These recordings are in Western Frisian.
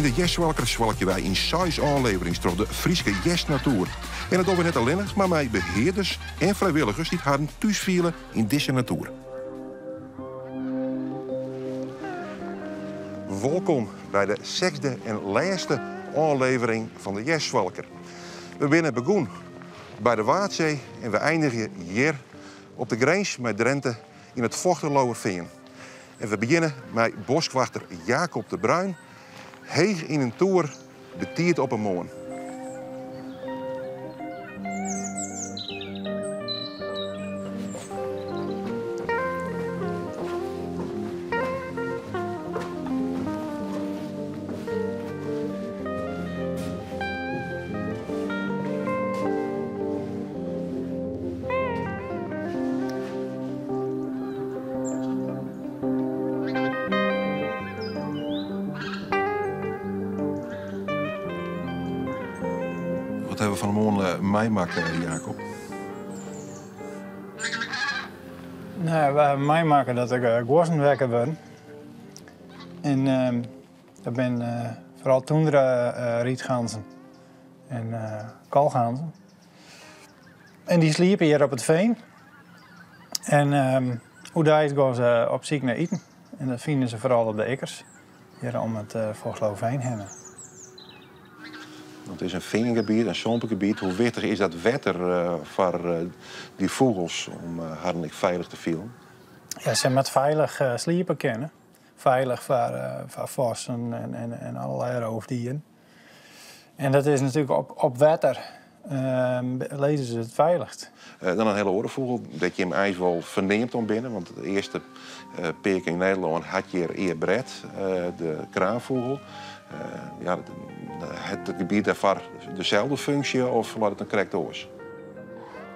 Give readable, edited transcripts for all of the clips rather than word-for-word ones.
Yn de Hjerstswalker swalkje wy yn seis ôfleverings troch de Fryske hjerstnatoer. En dat dogge we net allinnich, mar mei behearders en frijwilligers dy't harren thús fiele yn dizze natoer. Wolkom by de sechsde en lêste ôflevering fan de Hjerstswalker. We binne begûn by de Waadsee en we einigje hjir op de grins mei Drinte yn it Fochteloërfean. En we begjinne mei boskwachter Jacob de Bruin, heech yn in toer betiid op 'e moarn. Wat hawwe we fan 'e moarn meimakke, Jacob? No, we hawwe meimakke dat der guozzen wekker wurden. En dat binne foaral toendra-rietganzen en kolganzen. En dy sliepe hjir op it fean. En oerdeis gean se op syk nei iten. En dat fine se foaral op de ikkers, hjir om it Fochteloërfean hinne. Want it is in feangebiet, in sompegebiet. Hoe wichtich is dat wetter foar dy fûgels om harren ek feilich te fielen? Ja, se moatte feilich sliepe kinne. Feilich foar fossen en allerlei roofdieren. En dat is natuerlik op wetter lizze se it feilichst. Dan in hiele oare fûgel dêr't jim eins wol ferneamd om binne, want it earste pearke yn Nederlân hat hjir ea bret, de kraanfûgel. Ja, hat it gebiet dêrfoar deselde funksje of leit it dan krekt oars?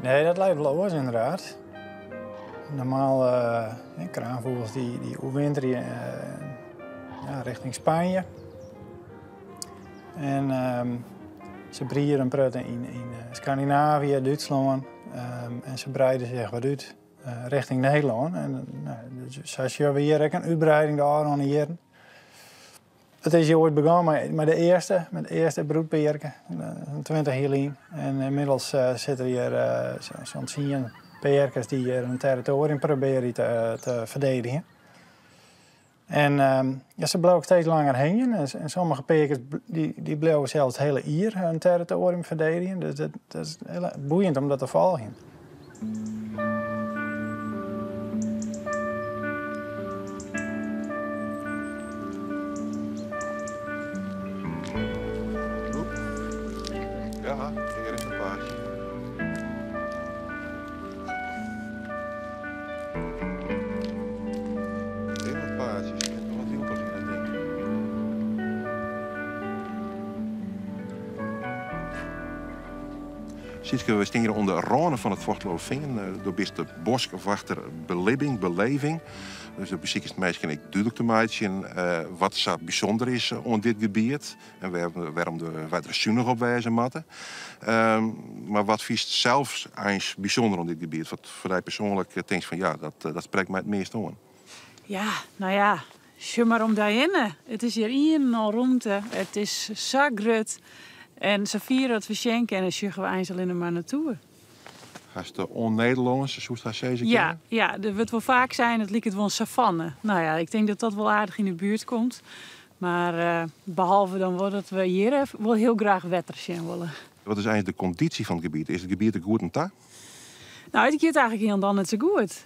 Nee, dat leit wol oars ynderdaad. Normaal, kraanfûgels dy oerwinterje rjochting Spanje. En se briede in protte yn Skandinavië, Dútslân en se breide sich wat út rjochting Nederlân. En sa sjogge we hjir ek in útbreiding de ôfrûne jierren. It is hjir oait begûn mei de earste, mei it earste broedpearke, 20 jier lyn. En ynmiddels sitte hjir sa'n tsien pearkes dy't hjir in territoarium probearje te ferdedigjen. En ja, se bliuwe steeds langer hingjen en sommige pearkes dy bliuwe sels it hiele jier hun territoarium ferdedigjen. Dus dat is hiel boeiend om dat te folgjen. Ja, hjir is it paadje. Heel wat paadjes. Ik heb wat hielp in dat ding. Sietske, we stean hjir oan de râne fan it Fochteloërfean. Do bist de boskwachter belibbing, beleving. Dus do besikest minsken ek dúdlik te meitsjen wat sa bysûnder is oan dit gebiet. En wêrom wy der sunich op wêze moatte. Mar wat fynst sels eins bysûnder oan dit gebiet? Wat foar dy persoanlik tinkst fan ja, dat sprekt my it meast oan? Ja, no ja, sjoch mar om dy hinne. It is hjir ien en al rûmte. It is sa grut. En safier as we sjen kinne, sjogge we eins allinne mar natoer. Hast on-Nederlânsk, soest hast sizze kinne? Ja, ja, der wurdt wol faak sein, it liket wol in savanne. No ja, ik tink dat dat wol aardich yn 'e buert komt. Mar behalve dan wol dat we hjir wol hiel graach wetter sjen wolle. Wat is eins de kondysje fan it gebiet? Is it gebiet der goed oan ta? No, it giet eigentlik hielendal net sa goed.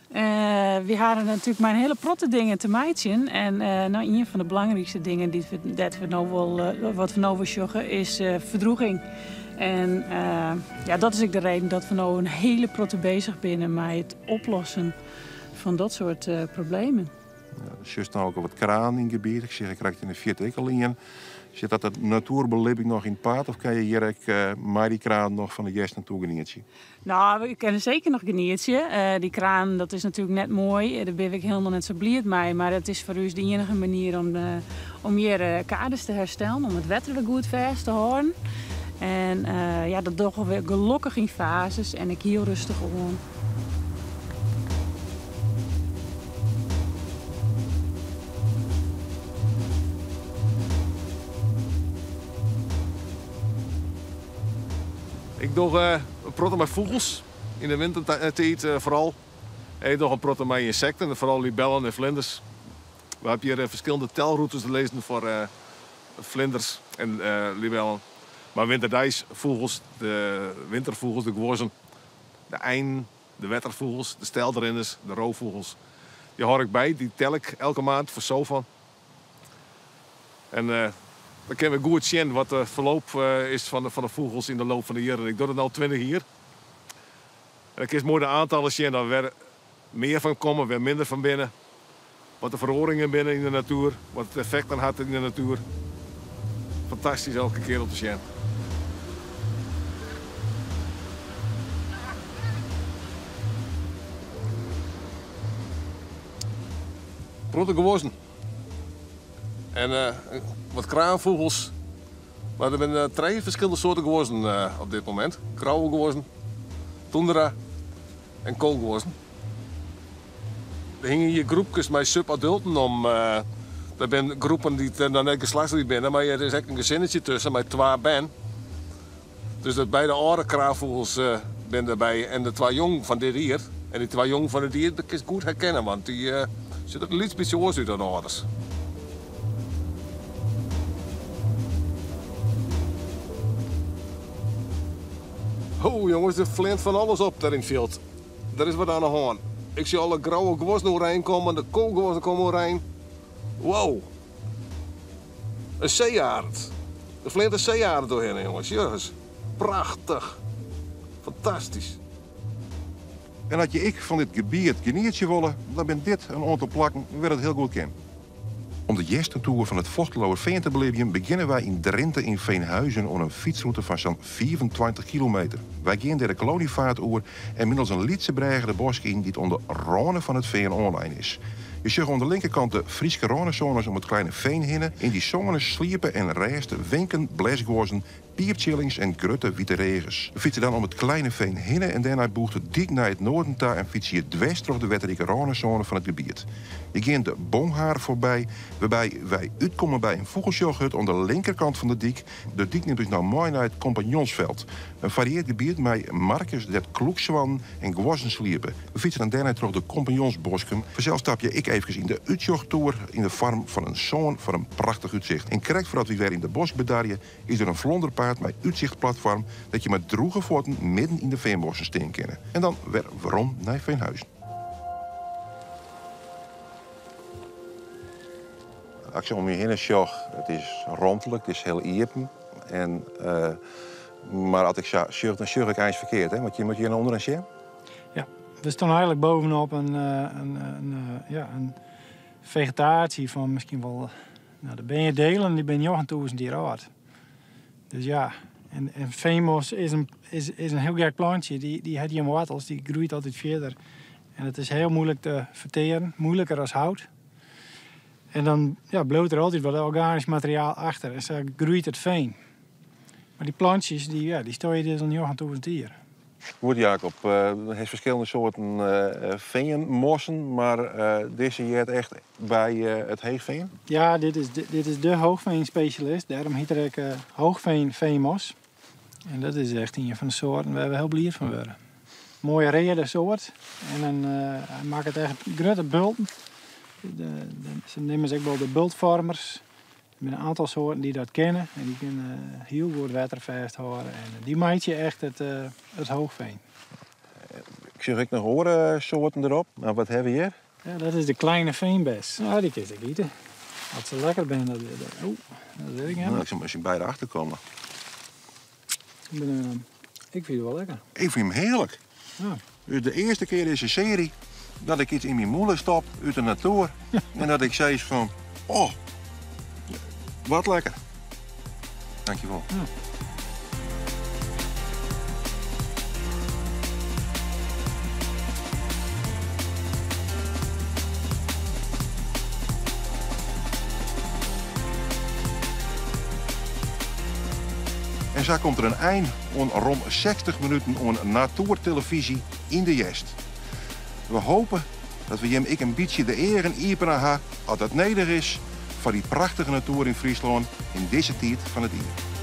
Wy hawwe natuerlik mei in hiele protte dingen te meitsjen. En no, ien fan de belangrykste dingen dy't we, dêr't we no wol, wat we no wol sjogge, is ferdrûging. En ja, dat is ek de reden dat we no in hiele protte bezich binne mei it oplossen fan dat soart problemen. Sjochst no ek al wat kranen yn it gebiet? Ik seach krekt yn de fierte ek al ien. Sit dat de natoerbelibbing noch yn it paad of kinne je hjir ek mei dy kranen noch fan de hjerstnatoer genietsje? No, we kinne seker noch genietsje. Dy kranen, dat is natuerlik net moai. Dêr binne we ek hielendal net sa bliid mei. Mar it is foar ús de iennige manier om hjir kades te herstellen, om it wetter wer goed fêst te hâlden. En ja, dat dogge we gelokkich yn fazes en ek hiel rêstich oan. Ik doch in protte mei fûgels, yn de wintertiid foaral. En ik doch in protte mei ynsekten, foaral libellen en flinders. We hawwe hjir ferskillende telrûtes te lizzen foar flinders en libellen. Mar winterdeis fûgels, de winterfûgels, de guozzen, de einen, de wetterfûgels, de steltrinners, de roofûgels. Dy hâld ik by, dy tel ik elke maand foar Sovon. En dan kinne we goed sjen wat de ferloop is fan de fûgels yn de loop fan de jierren. Ik doch dat no 20 jier. En dan kinst moai de oantallen sjen, dat wêr mear fan komme, wêr minder fan binne. Wat de feroaringen binne yn de natuer, wat it effekt dan hat yn de natuer. Fantastysk elke kear om te sjen. Protte guozzen en wat kraanfûgels. Mar der binne trije ferskillende soarten guozzen op dit momint. Grauwe guozzen, toendra en koolguozzen. Der hingje hjir groepkes mei subadulten om. Der binne groepen dy't noch net geslachtsryp binne, mar hjir is ek in gesinnetsje tusken mei twa bern. Dus dat beide âlde kraanfûgels binne derby en de twa jongen fan dit jier. En dy twa jongen fan dit jier, dat kinst goed herkenne, want dy sjogge der in lyts bytsje oars út dan de âlders. Ho jonges, der fleant fan alles op dêr yn it fjild. Der is wat oan de hân. Ik sjoch alle grauwe guozzen oerein kommen, de koolguozzen komme oerein. Wow! In seearend. Der fleant in seearend doorhinne, jonges. Sjoch ris. Prachtich. Fantastysk. En as je ek fan dit gebiet genietsje wolle, dan binne dit in oantal plakken wêr it hiel goed kin. Om de hjerstnatoer fan it Fochteloërfean te belibjen, begjinne wy yn Drinte yn Veenhuizen oan in fytsrûte fan sa'n 25 kilometer. Wy gean dêr de Kolonievaart oer en middels in lytse brêge de bosk yn dy't oan de râne fan it fean oanlein is. Je sjogge oan de linkerkant de Fryske rânesônes om it Kleine Veen hinne. Yn dy sônes sliepe en rêste winken, blesguozzen, piiptsjillings en grutte wite reagers. We fytse dan om it Kleine Veen hinne en dêrnei bûcht de dyk nei it noarden ta en fytse je dwers troch de wetterrike rânesône fan it gebiet. Je gean de Bonghaar foarby, wêrby wy útkomme by in fûgelsjochhut oan de linkerkant fan de dyk. De dyk nimt ús no mei nei it Compagnonsveld, in farieard gebiet mei markes dêr't kloekswannen en guozzen sliepe. We fytse dan dêrnei troch de Compagnonsbosken. Fansels stap je ek eefkes yn de útsjochtoer yn de foarm fan in sân foar in prachtich útsicht. En krekt foardat wy wer yn de bosk bedarje, is der in flonderpaad mei útsichtplatfoarm dêr't je mei drûge fuotten midden yn de feanbosken stean kinne. En dan wer werom nei Veenhuizen. As ik sa om my hinne sjoch, it is romtlik, it is hiel iepen. En, mar as ik sa sjoch, dan sjoch ik eins ferkeard, hè? Want je moatte hjir nei ûnderen sjen. Ja, we stean eigenlik bovenop in, ja, in fegetaasje fan miskien wol, no, der binne delen dy binne 9000 jier âld. Dus ja, en veenmos is in hiel gek plantsje. Dy hat gjin woartels, dy groeit altyd fierder. En it is hiel muoilik te fertearen, muoiliker as hout. En dan, ja, bliuwt der altyd wat organysk materiaal achter en sa groeit it feen. Mar dy plantsjes, dy, ja, dy steane dus al 9000 jier. Goed, Jacob, der is ferskillende soarten feanmossen, mar dizze heart echt by it heechfean? Ja, dit is de hoogveenspecialist. Dêrom hjit er ek hoogveenveenmos. En dat is echt ien fan de soarten wêr't we hiel bliid fan wurde. Moaie reade soart. En dan hy makket echt grutte bulten. Se neame se ek wol de bultfoarmers. Der binne in oantal soarten dy't dat kinne. En dy kinne hiel goed wetter fêsthâlde. En dy meitsje echt it hoogveen. Ik sjoch ek noch oare soarten derop. Mar wat hawwe we hjir? Ja, dat is de kleine veenbes. Ja, dy kinst ek ite. As se lekker binne, dat wit ik net. Nou, ik sil miskien by de achter komme. Ik fyn it wol lekker. Ik fyn him hearlik. Ja. Dus de earste kear dizze searje dat ik iets yn myn mûle stop út de natoer en dat ik sis fan, oh, wat lekker. Dankjewol. Ja. En sa komt der in ein oan rom 60 minuten oan natoertelefyzje yn de hjerst. We hope dat we jim ek in bytsje de eagen iepene ha, as dat nedich is, foar dy prachtige natoer yn Fryslân yn dizze tiid fan it jier.